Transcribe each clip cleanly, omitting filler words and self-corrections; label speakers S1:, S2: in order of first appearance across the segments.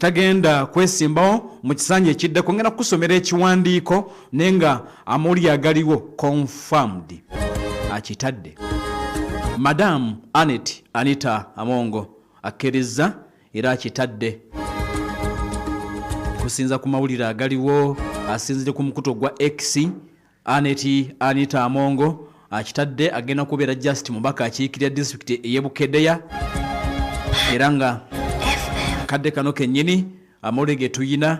S1: Tagenda kwesimbawo mu kisanja ekiddako. Ngenda kukusomera ekiwandiiko, naye nga amawulire agaliwo confirmed, akitadde. Madamu Anet Anita Amongo akkiriza era akitadde kusinza ku mawulire agaliwo. Asinzire ku mukutu ogwa X, Anet Anita Amongo akitadde, agenda kubeera just mubaka akiikirira disitulikiti ey'e Bukedeya. Era nga kadde kano kennyini amawulire ge tuyina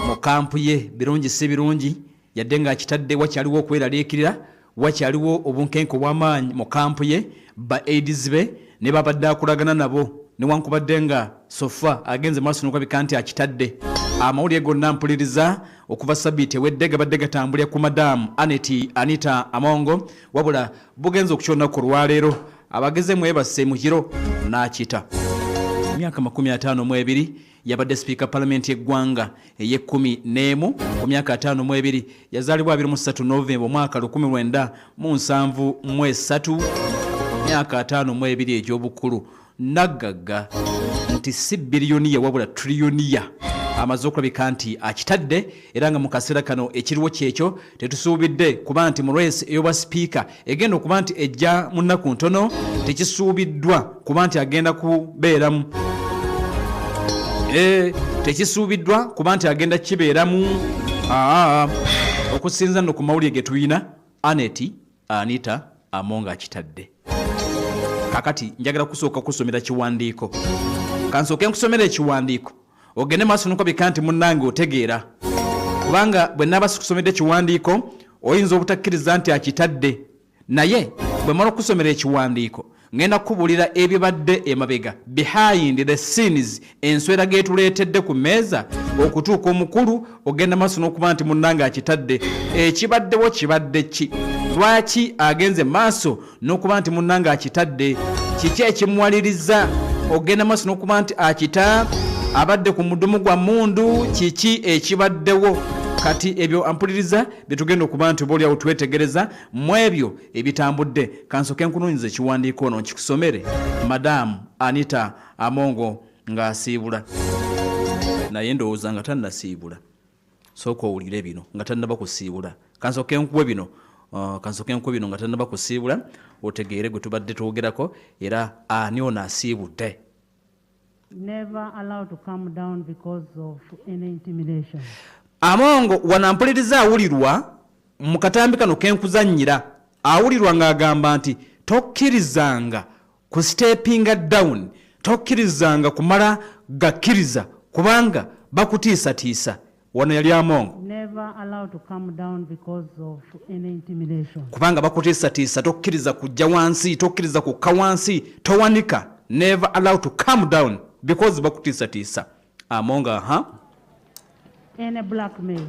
S1: mu kampu ye birungi si birungi, yadde ng'akitadde, wakyaliwo okweraliikirira, wakyaliwo obunkenke obw'amaanyi mu kampu ye, ba aides be ne babadde akolagana nabo, newankubadde nga so far agenze maaso n'okulabika nti akitadde. Amawulire gonna mpuliriza okuva sabiiti ewedde gabadde gatambulira ku Madamu Anet Anita Amongo, wabula bugenza okukya olunaku olwaleero, abageze mwebase mu kiro n'akita. Emyaka 52, yabadde sipiika palamenti y'eggwanga ey'e-11 ku myaka 52. Yazaalibwa 23 Novemba omwaka 1973, myaka 52 egy'obukulu. Naggagga nti si billionaire wabula trillionaire. Amaze okulabika nti akitadde, era nga mu kaseera kano ekiriwo kyekyo tetusuubidde kuba nti mu race ey'obwa sipiika egenda okuba nti ejja mu nnaku ntono, tekisuubiddwa kuba nti agenda kubeeramu. Tekisuubiddwa kuba nti agenda kibeeramu. Okusinza nno ku mawulire ge tulina, Anet Anita Amonga akitadde. Kakati njagala kusooka kusomera kiwandiiko. Kansooke nkusomera ekiwandiiko, ogende maaso nokabika nti munnange otegeera, kubanga bwe naaba sikusomedde ekiwandiiko oyinza obutakkiriza nti akitadde. Naye bwe mala okusomera ekiwandiiko, ngenda kukubuulira ebibadde emabega, behind the scenes, enswera getuleetedde ku mmeeza okutuuka omukulu ogenda maaso n'okuba nti munnange akitadde. Ekibaddewo kibadde ki? Lwaki agenze maaso n'okuba nti munnange akitadde? Kiki ekimuwaliriza ogenda maaso n'okuba nti akita? Abadde ku mudumu gwa mundu? Kiki ekibaddewo? Kati ebyo ampuliriza byetugenda okuba nti oba oliawo twetegereza mu ebyo ebitambudde. Kansooke nkunoonyeza ekiwandiiko ono nkikusomere, Madamu Anita Amongo ng'asiibula. Naye ndowooza nga tannasiibula, sooka owulire bino nga tannaba kusiibula. Kansooke nkuwe bino, kansooke nkuwe bino nga tannaba kusiibula, otegeere gwe tubadde twogerako era ani ono asiibudde.
S2: Never allowed to come down because of any intimidation.
S1: Amongo wano ampuliriza awulirwa mu katambi kano kenkuzannyira, awulirwa ng'agamba nti tokkirizanga ku steppinga down, tokkirizanga kumala gakkiriza kubanga bakutiisatiisa. Wano yali Amongo.
S2: Never allowed to come down because of any intimidation.
S1: Kubanga bakutiisatiisa, tokkiriza kujja wansi, tokkiriza kukka wansi, towanika. Never allowed to come down because bakutiisatiisa. Amongo aha.
S2: Any blackmail.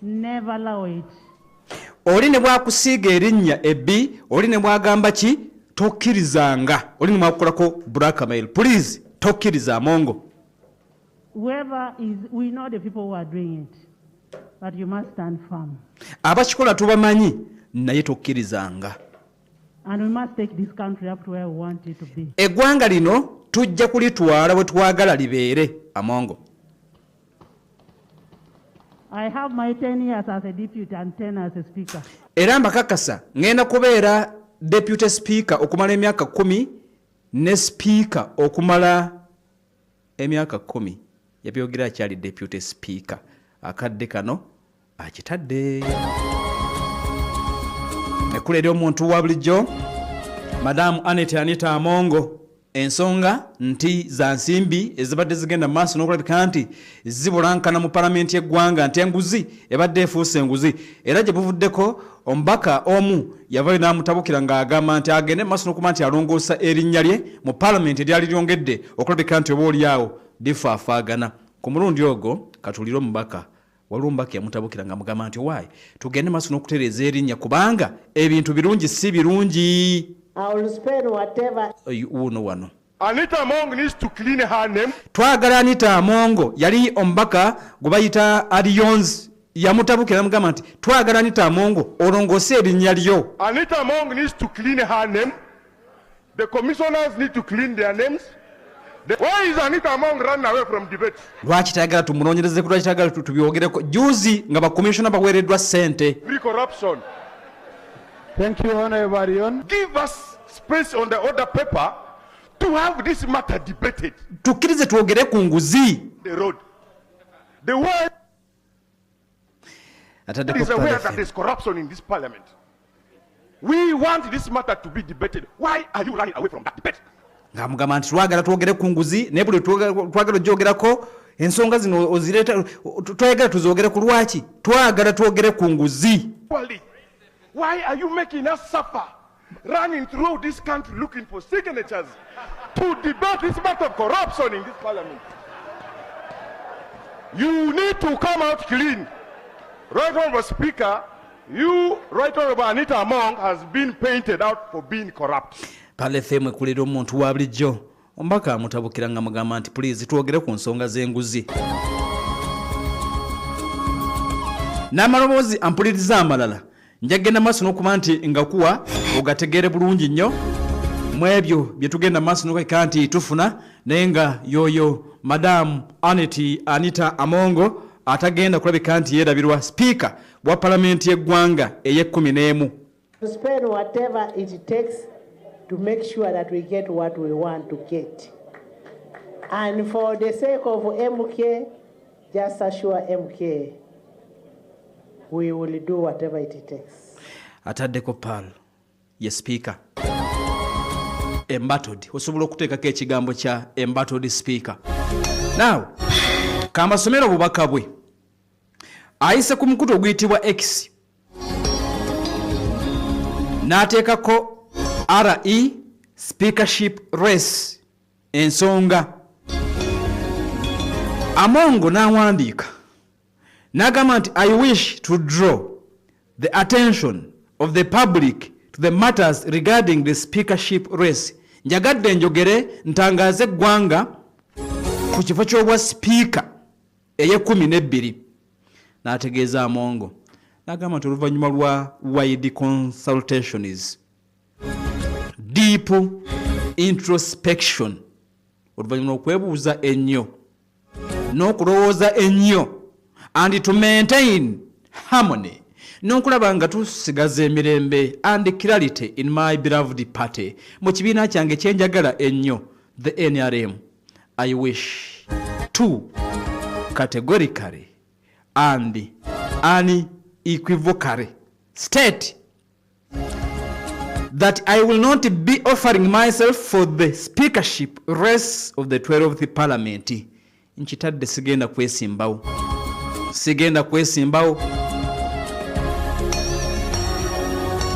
S2: Never allow it.
S1: Oli ne bwakusiiga erinnya ebbi, oli ne bwagamba ki, tokkirizanga. Oli ne bwakukolako blackmail, please tokkiriza, Amongo.
S2: Whoever is, we know the people who are doing it, but you must stand firm.
S1: Abakikola tubamanyi, naye tokkirizanga.
S2: And we must take this country up to where we want it to be.
S1: Eggwanga lino tujja kulitwala bwe twagala libeere, Amongo.
S2: I have my 10 years as a deputy and 10 as a speaker.
S1: Era mbakakasa ngenda kubeera deputy speaker okumala emyaka 10 ne speaker okumala emyaka 10. Yabyogera akyali deputy speaker. Akadde kano akitadde. Ekkula eri omuntu wa bulijjo, Madamu Anet Anita Amongo, ensonga nti za nsimbi ezibadde zigenda mu maaso n'okulabika nti zibulankana mu palamenti y'eggwanga, nti enguzi ebadde efuuse enguzi. Era gye buvuddeko omubaka omu yavayo n'amutabukira ng'agamba nti agende mu maaso n'okuba nti alongoosa erinnya lye mu palamenti eryali lyongedde okulabika nti oba oliawo lifaafaagana. Ku mulundi ogwo katuulire omubaka, waliwo omubaka yamutabukira nga mugamba nti waayi tugende maaso n'okutereeza erinnya kubanga ebintu birungi si birungi.
S3: I will spend whatever.
S1: Wuuno wano.
S4: Anita Among needs to clean her name.
S1: Twagala Anita Amongo. Yali omubaka gwe bayita Allions, yamutabukira namugamba nti twagala Anita Amongo olongoose erinnya lyo.
S4: Anita Among needs to clean her name. The commissioners need to clean their names. Why is Anita Among running away from debate?
S1: Lwaki tayagala tumunoonyereze? Lwaki tayagala tubyogereko? Juzi nga bakomishona baweereddwa ssente.
S4: Free corruption.
S5: Thank you, Honorable Arion.
S4: Give us space on the order paper to have this matter debated.
S1: Tukkirize twogere ku nguzi.
S4: The road. The world
S1: Ataddeko
S4: is aware
S1: Pala
S4: that
S1: FM.
S4: there's corruption in this parliament. We want this matter to be debated. Why are you running away from that debate?
S1: Ng'amugamba nti twagala twogere ku nguzi, naye buli twagala ogyogerako ensonga zino ozireeta. Twayagala tuzoogere ku lwaki twagala twogere ku nguzi.
S4: Wally, why are you making us suffer running through this country looking for signatures to debate this matter of corruption in this parliament? You need to come out clean. Right Honorable Speaker, you, Right Honorable Anita Among, has been painted out for being corrupt.
S1: Pala FM ekulira omuntu wa bulijjo, omubaka amutabukira nga mugamba nti pulizi twogere ku nsonga z'enguzi. N'amaloboozi ampuliriza amalala njagenda maaso n'okuba nti ngakuwa ogategeere bulungi nnyo mu ebyo bye tugenda maaso n'okuleka nti tufuna, naye nga yoyo Madamu Anet Anita Amongo atagenda kulabika nti yeerabirwa, sipiika wa palamenti y'eggwanga ey'ekkumi n'emu.
S3: To spend whatever it takes to make sure that we get what we want to get. And for the sake of MK, just assure MK, we will do whatever it takes.
S1: Ataddeko Pal ye sipiika embattled, osobola okuteekako ekigambo kya embattled speaker. Now kambasomera obubaka bwe ayise ku mukutu oguyitibwa X, n'ateekako "Re speakership race ensonga". Amongo n'awandiika n'agamba nti, "I wish to draw the attention of the public to the matters regarding the speakership race." Njagadde njogere ntangaze eggwanga ku kifo ky'obwa sipiika ey'e12. N'ategeeza Amongo n'agamba nti oluvannyuma lwa wide consultations, deep introspection, oluvannyuma lw'okwebuuza ennyo n'okulowooza ennyo, and to maintain harmony, n'okulaba nga tusigaza emirembe, and clarity in my beloved party, mu kibiina kyange kyenjagala ennyo, the NRM, I wish to categorically and unequivocally state that I will not be offering myself for the speakership race of the 12th Parliament. Nkitadde, sigenda kwesimbawo, sigenda kwesimbawo.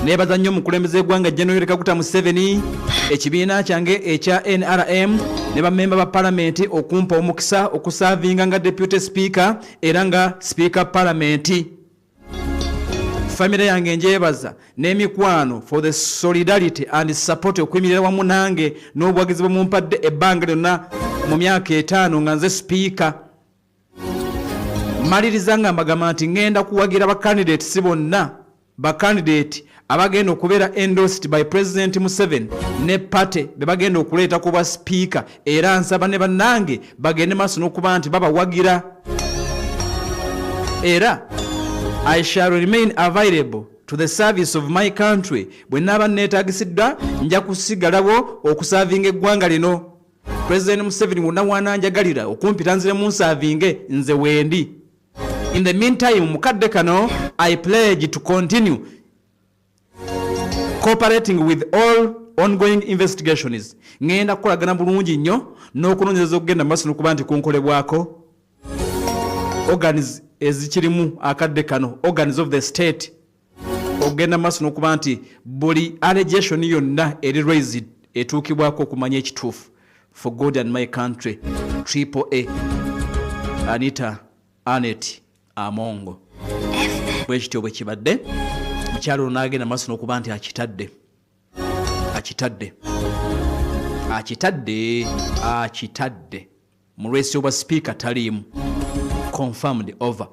S1: Neebaza nnyo omukulembeze w'eggwanga General Kaguta Museveni, ekibiina kyange ekya NRM ne bammemba ba palamenti okumpa omukisa okusaavinga nga deputy speaker era nga speaker palamenti. Famire yange njebaza n'emikwano for the solidarity and support, okuyimirira wamu nange n'obuwagizi bwe mumpadde ebbanga lyonna mu myaka 5 nga nze sipiika. Maliriza nga mbagamba nti ŋŋenda kuwagira bacandidates bonna, bacandidate abagenda okubeera endorsed by President Museveni ne party be bagenda okuleeta ku bwa sipiika, era nsaba ne bannange bagende maaso n'okuba nti babawagira. Era I shall remain available to the service of my country. Bwe naaba neetagisiddwa nja kusigalawo okusaavinga eggwanga lino. President Museveni wonna wananjagalira okumpita nziremu nsaavinge, nze wendi. In the meantime, mukadde kano, I pledge to continue cooperating with all ongoing investigations. Ŋŋenda kukolagana bulungi nnyo n'okunoonyereza okugenda mu maaso n'okuba nti kunkolebwako organs ezikirimu akadde kano, organs of the state, okugenda mu maaso n'okuba nti buli allegation yonna eri raised etuukibwako okumanya ekituufu, for God and my country. Triple A, Anita Anet Amongo. Bwe kityo bwe kibadde. Mukyalo ono n'agenda maaso n'okuba nti akitadde, akitadde, akitadde, akitadde mu race obwa sipiika taliimu, confirmed, over.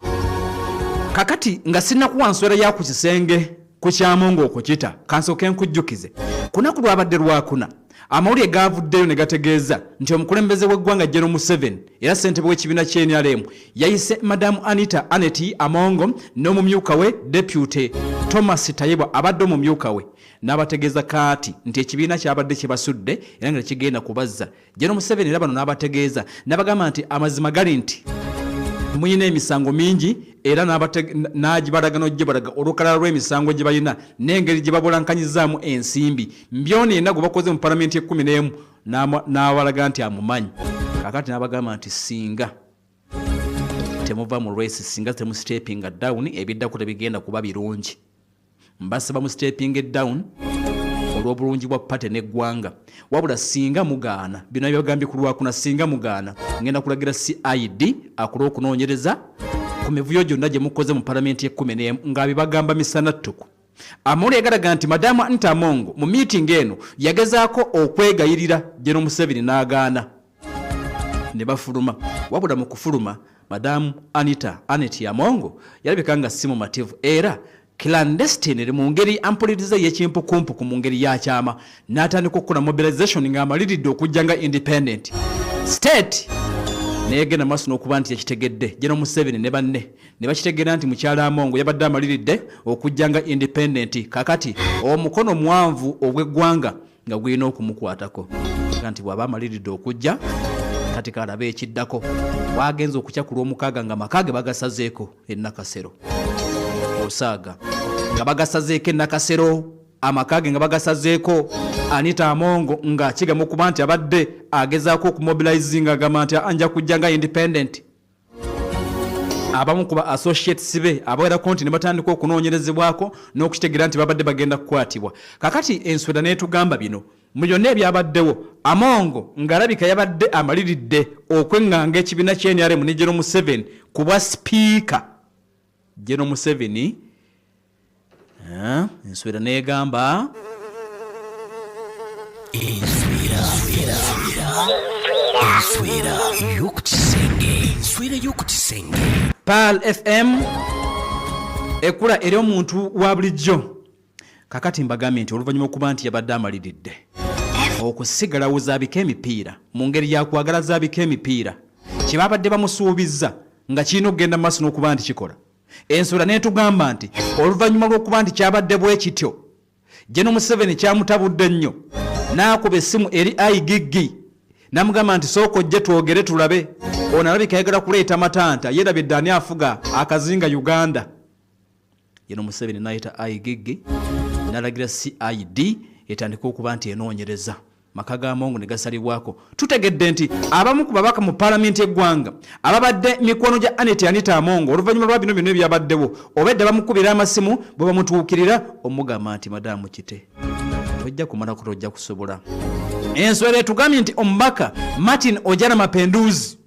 S1: Kakati nga sinnakuwa nswera ya ku kisenge ku kyamongo okukita, kansooke nkujjukize kunaku lwabadde lwakuna. Amawulire gaavuddeyo ne gategeeza nti omukulembeze w'eggwanga General Museveni era ssentebe w'ekibiina kya nrm yayise Madamu Anita Annet Amongo n'omumyuka we Deputy Thomas Tayebwa abadde omumyuka we n'abategeeza kaati nti ekibiina kyabadde kibasudde era nga tekigenda kubazza. General Museveni era bano n'abategeeza n'abagamba nti amazima gali nti muyina emisango mingi era n'agibalaga n'ogibalaga olukalala lw'emisango gye balina n'engeri gye babulankanyizaamu ensimbi mbyona yenna gwe bakoze mu palamenti ekkumi n'emu n'abalaga nti amumanyi. Kaakati n'abagamba nti singa temuva mu race, singa temusitepinga down, ebiddako tebigenda kuba birungi. Mbasaba mu stepping down olw'obulungi bwa pate n'eggwanga. Wabula singa mugaana, bino byagambye ku Lwakuna, singa mugaana ngenda kulagira CID akole okunoonyereza ku mivuyo gyonna gye mukoze mu palamenti y'ekkumi n'emu, ng'abibagamba misana ttuku. Amawulire galaga nti Madamu Anita Amongo mu miitingi eno yagezaako okwegayirira General Museveni n'agaana ne bafuluma. Wabula mu kufuluma Madamu Anita Annet Amongo yalabika nga si mumativu era clandestine mu ngeri ampuliriza ey'ekimpukumpuku mu ngeri ya kyama n'atandika okukola mobilization ng'amaliridde okujja nga independent state, neyegenda maaso n'okuba nti yakitegedde General Museveni ne banne ne bakitegeera nti mukyala Amongo yabadde amaliridde okujja nga independent. Kakati omukono mwanvu ogw'eggwanga nga gulina okumukwatako nga nti bw'aba amaliridde okujja kati kalabe ekiddako. Wagenze okukya ku Lwomukaaga nga maka ge bagasazeeko e Nakasero, osaaga nga bagasazeeko e Nakasero, amaka ge nga bagasazeeko. Anita Amongo nga kigamba okuba nti abadde agezaako okumobilizinga, agamba nti anja kujja nga independent. Abamu ku ba associates be abawerako nti ne batandika okunoonyerezebwako n'okukitegeera nti babadde bagenda kukwatibwa. Kakati enswera n'etugamba bino mu byonna ebyabaddewo, Amongo ng'alabika yabadde amaliridde okweŋŋanga ekibiina kya NRM ne General Museveni ku bwa sipiika General Museveni. Enswera n'egamba
S6: enswera y'oku kisenge, enswera y'oku kisenge.
S1: Pearl FM ekula eri omuntu wa bulijjo. Kakati mbagambye nti oluvannyuma okuba nti yabadde amaliridde okusigalawo zaabika emipiira mu ngeri ya kwagala zaabika emipiira kye babadde bamusuubizza nga kirina okugenda mu maaso n'okuba nti kikola. Enswera n'etugamba nti oluvannyuma lw'okuba nti kyabadde bwe kityo, General Museveni kyamutabudde nnyo n'akuba essimu eri IGG n'amugamba nti sooka ojje twogere tulabe. Ono alabika ayagala kuleeta matanta, yeerabidde ani afuga akazinga Uganda. General Museveni n'ayita IGG n'alagira CID etandike okuba nti enoonyereza maka ga Amongo ne gasalibwako. Tutegedde nti abamu ku babaka mu palamenti y'eggwanga ababadde mikwano gya Annet Anita Amongo oluvannyuma lwa bino byonna ebyabaddewo obedda bamukubira amasimu bwe bamutuukirira omugamba nti madaamu kite tojja kumalako, tojja kusobola. Enswera etugambye nti omubaka Martin Ojara Mapenduzi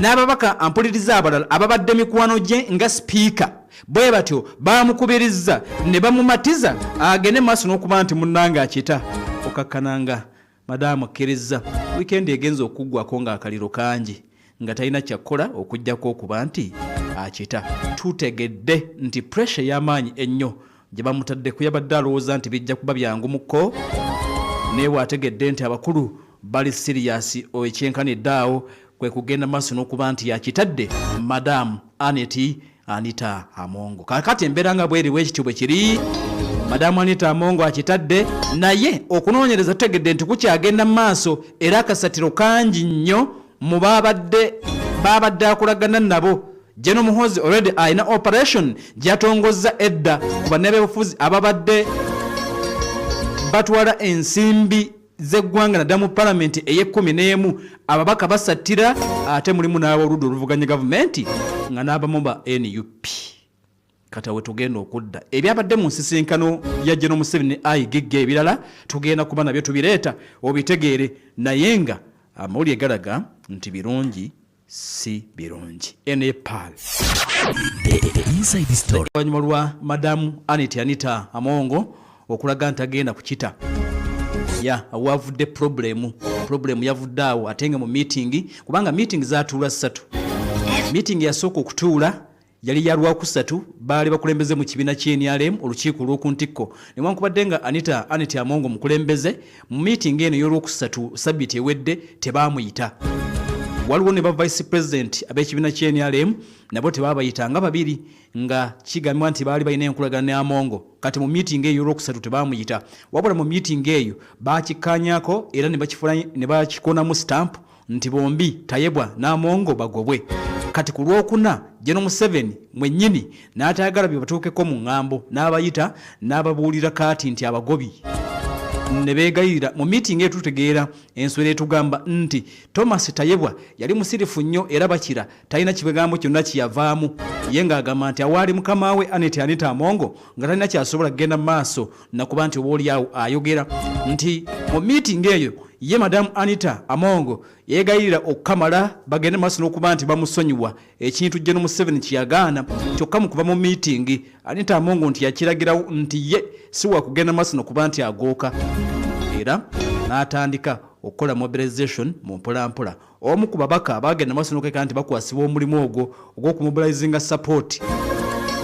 S1: n'ababaka ampuliriza abalala ababadde mikwano gye nga sipiika bwe batyo baamukubirizza ne bamumatiza agende maaso n'okuba nti munnange akita okakkananga madaamu akkirizza. Wiikendi egenza okuggwako ng'akaliro kangi nga talina kyakkola okuggyako okuba nti akita. Tutegedde nti pressure ey'amaanyi ennyo gye bamutaddeko yabadde alowooza nti bijja kuba byangu mukko, naye bw'ategedde nti abakulu bali siriyasi ekyenkanidde awo kwe kugenda maaso n'okuba nti yakitadde Madamu Annet Anita Amongo. Kaakati embeera nga bweri bwekityo bwe kiri, Madamu Anita Amongo akitadde, naye okunoonyereza tutegedde nti kukyagenda mu maaso era akasatiro kangi nnyo mu babadde akolagana nabo. General Muhoozi already alina operation gyatongozza edda ku bannabyabufuzi ababadde batwala ensimbi z'eggwanga naddala mu palamenti ey'ekkumi n'emu. Ababaka basattira ate mulimu n'aboludda oluvuganya gavumenti nga n'abamu ba NUP. Kati awo tugenda okudda ebyabadde mu nsisinkano ya General Museveni ne IGG ebirala tugenda kuba nabyo tubireeta obitegeere, naye nga amawulire galaga nti birungi si birungi. Nepal
S6: Inside Story.
S1: Oluvannyuma lwa Madamu Annet Anita Amongo okulaga nti agenda kukita ya wavudde problemu yavudde awo ate nga mu meeting, kubanga meeting zatuula ssatu. Meeting yasooka okutuula yali ya Lwakusatu, baali bakulembeze mu kibiina ki nrm olukiiko olw'oku ntikko. Newankubadde nga Anita Annet Among omukulembeze mu miitingi eno ey'Olwokusatu sabbiiti ewedde tebaamuyita. Waliwo ne ba Vice President ab'ekibiina ki nrm nabo tebaabayita nga babiri nga kigambibwa nti baali balina enkolagana ne Amongo. Kati mu miitingi eyo ey'Olwokusatu tebaamuyita, wabula mu miitingi eyo baakikkaanyaako era ne bakikonamu sitampu nti bombi Tayebwa n'Amongo bagobwe. Kati ku Lwokuna General Museveni mwennyini n'atayagala bibatuukeko mu ng'ambo n'abayita n'ababuulira kaati nti abagobye ne beegayirira. Mu miitingi eyo tutegeera enswera etugamba nti Thomas Tayebwa yali musirifu nnyo era bakira talina kigambo kyonna kye yavaamu ye ng'agamba nti awaali mukama we Annet Anita Amongo nga talina ky'asobola kugenda mu maaso nakuba nti oboolyawo ayogera nti mu miitingi eyo ye Madamu Anita Amongo yeegayirira okukamala bagende maaso n'okuba nti bamusonyiwa ekintu Gen Museveni kye yagaana. Kyokka mu kuva mu miitingi Anita Amongo nti yakiragirawo nti ye si wa kugenda maaso n'okuba nti agooka era n'atandika okukola mobilization mu mpolampola. Omu ku babaka abaagenda maaso n'okwekana nti bakwasibwa omulimu ogwo ogw'okumobilizinga support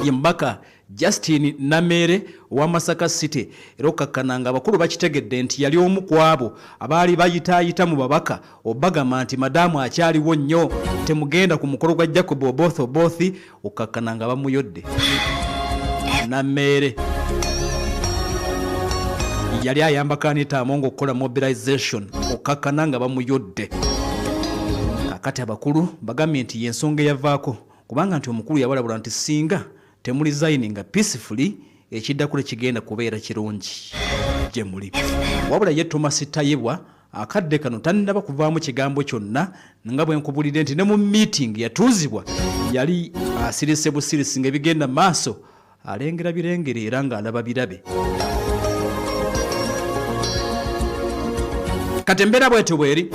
S1: ye mubaka Justine Nameere owa Masaka City era okkakkana nga abakulu bakitegedde nti yali omu ku abo abaali bayitaayita mu babaka obagamba nti madaamu akyaliwo nnyo temugenda ku mukolo gwa Jacob Oboth Oboth okkakkana nga bamuyodde. Nameere yali ayambako Anita Among okukola mobilization okkakkana nga bamuyodde. Kaakati abakulu bagambye nti y'ensonga eyavaako kubanga nti omukulu yabalabula nti singa temulizayininga peacefully ekiddako tekigenda kubeera kirungi gye muli. Wabula ye Thomas Tayebwa akadde kano tannaba kuvaamu kigambo kyonna nga bwe nkubulidde nti ne mu meeting yatuuzibwa yali asirise busirisi ng'ebigenda mu maaso alengera birengere era ng'alaba birabe. Kati embeera bwetyo bweri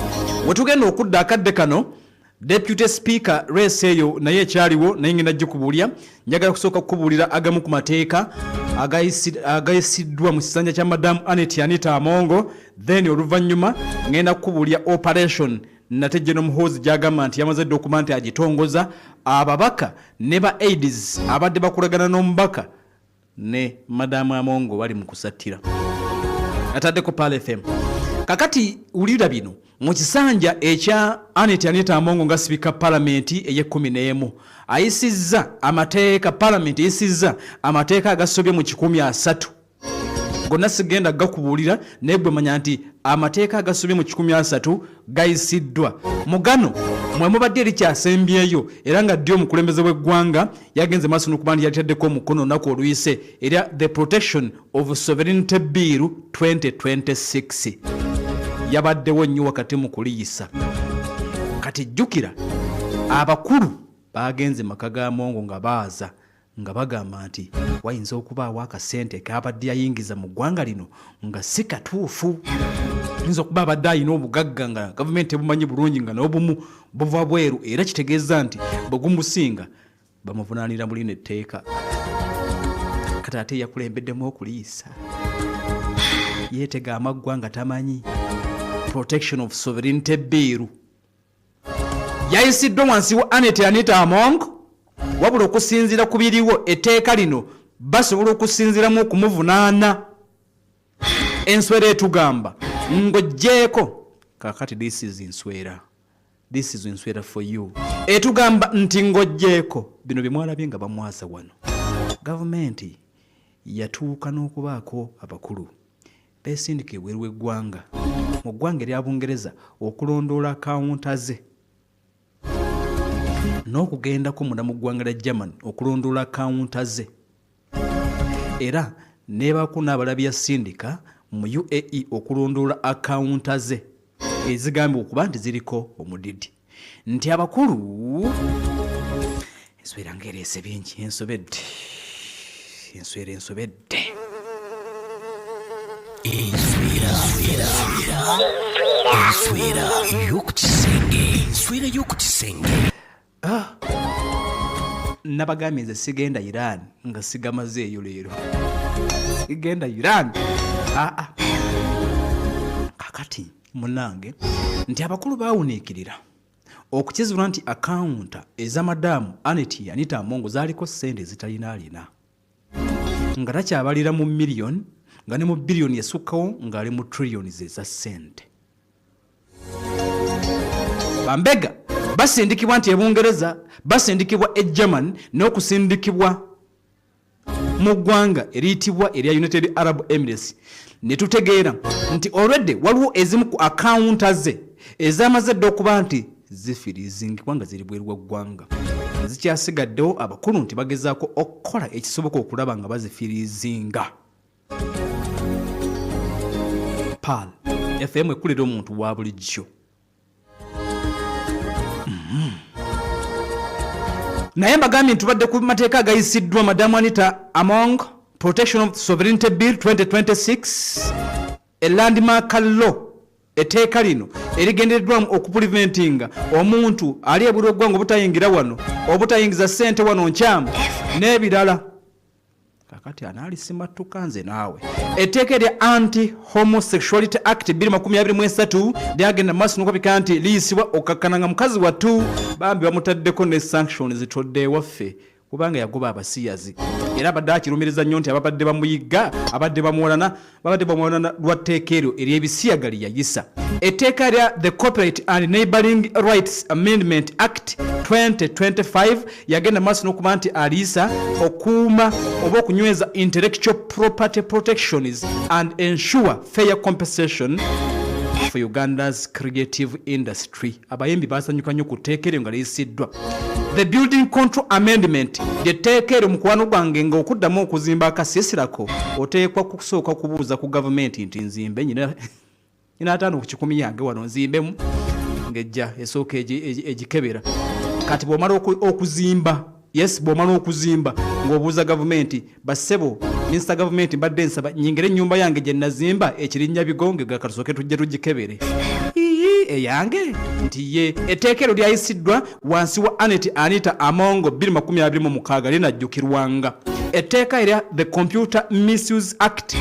S1: wetugenda okudda akadde kano. Deputy Speaker race eyo naye ekyaliwo naye ngenda gikubuulira. Njagala kusooka kukubuulira agamu ku mateeka agayisiddwa mu kisanja kya Madam Annet Anita Amongo, then oluvannyuma ngenda kukubuulira operation nate General Muhoozi gy'agamba nti yamaze dda okuba nti agitongoza ababaka ne ba aides abadde bakolagana n'omubaka ne Madam Amongo bali mu kusattira. Ataddeko Pearl FM. Kakati wulira bino mu kisanja ekya Annet Anita Amongo nga sibika palamenti ey'ekkumi n'emu ayisizza amateeka, palamenti eyisizza amateeka agasobye mu 130 gonna sigenda gakubuulira naye gwe manya nti amateeka agasobye mu 130 gayisiddwa. Mu gano mwe mubadde erikyasembyeyo era nga ddi omukulembeze w'eggwanga yagenze maaso n'okuba nti yalitaddeko omukono olunaku oluyise erya The Protection of Sovereignty Bill 2026 yabaddewo nnyo wakati mu kuliyisa. Kati jjukira abakulu baagenze maka ga Mongo nga baaza nga bagamba nti wayinza okubaawo akasente k'abadde yayingiza mu ggwanga lino nga si katuufu. Ayinza okuba abadde alina obugagga nga gavumenti tebumanyi bulungi nga n'obumu buva bweru era kitegeeza nti bwe gumusinga bamuvunaanira mu lino etteeka. Kati ate yakulembeddemu okuliisa yeetega amaggwa nga tamanyi Protection of Sovereignty Bill yayisiddwa wansi wa Annet Anita Among, wabula okusinziira ku biriwo etteeka lino basobola okusinziiramu okumuvunaana. Enswera etugamba ng'oggyeeko kaakati, this is nswera, this is nswera for you, etugamba nti ng'oggyeeko bino bye mwalabye nga bamwaza wano, gavumenti yatuuka n'okubaako abakulu beesindika ebweru w'eggwanga mu ggwanga erya Bungereza okulondoola akawunta ze n'okugendako munda mu ggwanga lya Germany okulondoola akawunta ze era nebaako n'abalala be yasindika mu UAE okulondoola akawunta ze ezigambibwa okuba nti ziriko omudidi nti abakulu enswera ng'ereese bingi ensobedde enswera ensobedde.
S6: Enswera enswera y'oku kisenge, enswera y'oku kisenge.
S1: Nabagambye nze sigenda Iran nga sigamazeeyo leero, sigenda Iran. Aa kakati munange nti abakulu bawuniikirira. Okukizuula nti akawunta eza Madaamu Annet Anita Among zaaliko ssente ezitalina alina nga takyabalira mu miliyoni nga ne mu biliyoni esukkawo ng'ali mu trillions eza ssente. Bambega basindikibwa nti e Bungereza, basindikibwa e German n'okusindikibwa mu ggwanga eriyitibwa erya United Arab Emirates ne tutegeera nti already waliwo ezimu ku akawunta ze ezamaze dda okuba nti zifirizingibwa nga ziri bweru wa ggwanga ezikyasigaddewo abakulu nti bagezaako okukola ekisoboka okulaba nga bazifirizinga. Pearl FM ekulira omuntu wa bulijjo. Naye mbagambye nti tubadde ku mateeka agayisiddwa Madamu Anita Among, Protection of Sovereignty Bill 2026, a landmark law. Etteeka lino erigendereddwamu okupuliventinga omuntu ali ebweru w'eggwanga obutayingira wano, obutayingiza ssente wano nkyamu n'ebirala. Kakati anaalisimattuka nze naawe. Etteeka erya Anti Homosexuality Act 2023 lyagenda mu maaso n'okulabika nti liyisibwa okukkakkana nga mukazi wattu bambi bamutaddeko ne sanctions todde ewaffe kubanga yagoba abasiyazi era abadde akirumiriza nnyo nti ababadde bamuyigga abadde bamuwalana babadde bamuwalana lwa tteeka eryo ery'ebisiyaga lye yayisa. Etteeka lya The Copyright and Neighboring Rights Amendment Act 2025 yagenda maaso n'okuba nti aliyisa okuuma oba okunyweza intellectual property protections and ensure fair compensation for Uganda's creative industry. Abayimbi basanyuka nnyo ku tteeka eryo nga liyisiddwa. The Building Control Amendment ly'etteeka eryo mukwano gwange nga okuddamu okuzimba akasiisirako oteekwa kusooka kubuuza ku gavumenti nti nzimbe nyina 5 ku 100 yange wano nzimbemu, ng'ejja esooka egikebera. Kati bw'omala okuzimba, yes, bw'omala okuzimba ng'obuuza gavumenti, bassebo minisita gavumenti mbadde nsaba nyingire ennyumba yange gye nazimba ekirinnya bigonge gakatusooke tujje tugikebere. Ii, eyange nti ye. Etteeka eryo lyayisiddwa wansi wa Anet Anita Amongo 2026 linajjukirwanga. Etteeka erya The Computer Misuse Act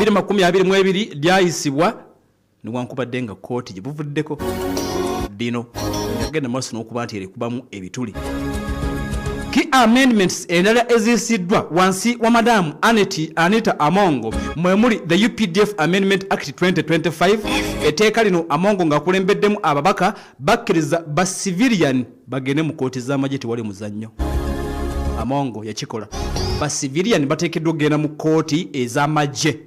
S1: 2022 lyayisibwa newankubadde nga kkooti gye buvuddeko bino yagenda maaso n'okuba nti erikubamu ebituli. Key amendments endala eziyisiddwa wansi wa Madamu Anet Anita Amongo mwe muli the UPDF Amendment Act 2025. Etteeka lino Amongo ng'akulembeddemu ababaka bakkiriza ba civilian bagende mu kooti z'amagye tewali muzannyo. Amongo yakikola, ba civilian bateekeddwa okugenda mu kooti ez'amagye.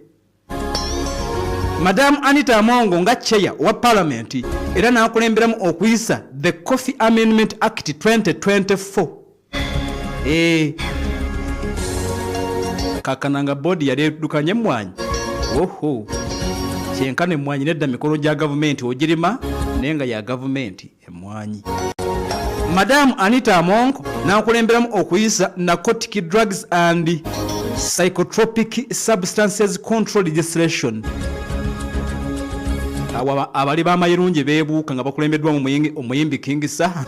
S1: Madamu Anita Amongo nga chair owa palamenti era n'akulemberamu okuyisa the Coffee Amendment Act 2024. Kakananga boodi yali eddukanya emmwanyi oho kyenkana emmwanyi nedda mikono gya gavumenti ogirima naye nga ya gavumenti emmwanyi. Madamu Anita Among n'akulemberamu okuyisa Narcotic Drugs and Psychotropic Substances Control Legislation. Awo abali b'amayirungi beebuuka nga bakulembeddwa mu omuyimbi King Saha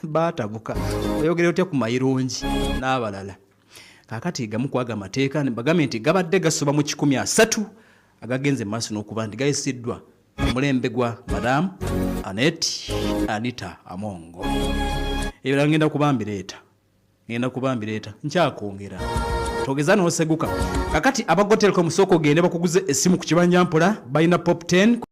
S1: baatabuka, oyogera otya ku mayirungi n'abalala. Kaakati gamu kwaga amateeka bagambe nti gabadde gasoba mu 130 agagenze mu maaso n'okuba nti gayisiddwa omulembe gwa Madamu Anet Anita Amongo. Ebirala ngenda kuba mbireeta, ngenda kuba mbireeta, nkyakwongera togeza n'oseguka. Kakati aba Go Telecom sooka ogende bakuguze essimu ku kibanja mpola, balina Pop 10.